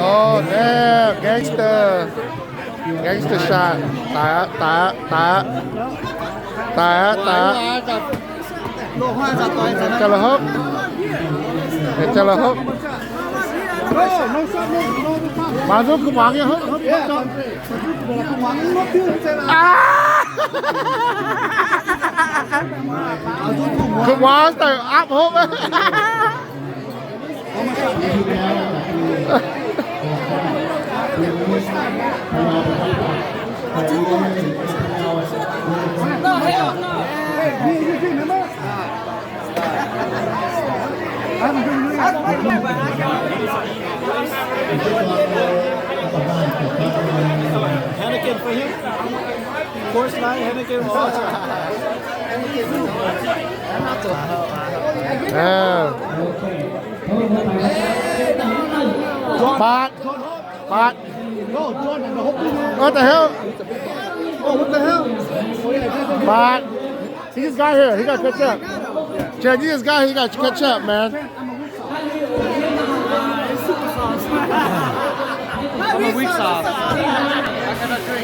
Oh, damn, gangster. Gangster shot. Daic aqv, daic aqv, daic aqv. Daic aqv, daic aqv. Jaa la'hopv. Jaa la'hopv. Mangc zuqc kuv muangx nyei hopv. Kuv muangx daaih aapv hopv. Heineken for him. Coors Light, Heineken water. Ah. Bart. Bart. What the hell? Bart. See this guy here. He got ketchup. Chad, see this guy. He got ketchup, man. I'm a weak sauce. I cannot drink.